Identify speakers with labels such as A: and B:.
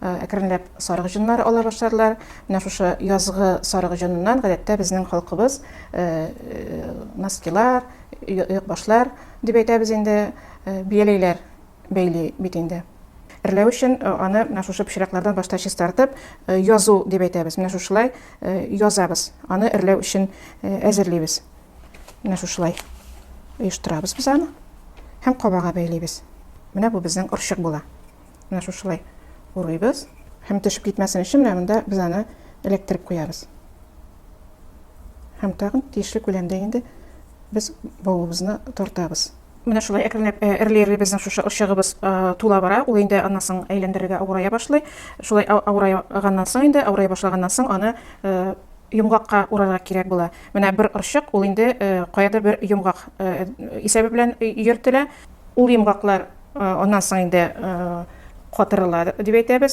A: Әкренләп сарык җоннары ала башладылар. Менә шушы язгы сарык җоныннан гадәттә безнең халкыбыз носкилар, оекбашлар дип әйтәбез инде, бияләйләр бәйли бит инде. Эрләү өчен аны менә шушы пычраклардан башта чистартып, язу дип әйтәбез. Менә шушылай язабыз. Аны эрләү өчен әзерлибез. Менә шушылай оештырабыз без аны һәм кабага бәйлибез. Менә бу безнең орчык була. Менә шушылай урыйбыз. Һәм төшеп китмәсен өчен менә монда без аны эләктереп куябыз. Һәм тагын тиешле күләмдә инде без бавыбызны тартабыз. Менә шулай әкренләп э, эрли-эрли безнең шушы орчыгыбыз э, тула бара. Ул инде аннан соң әйләндерергә авырая башлый. Шулай авырайганнан соң инде, авырая башлаганнан соң аны э, йомгакка урарга кирәк була. Менә бер орчык ул инде каядыр бер йомгак исәбе белән йөртелә. Ул йомгаклар аннан соң инде катырыла дип әйтәбез.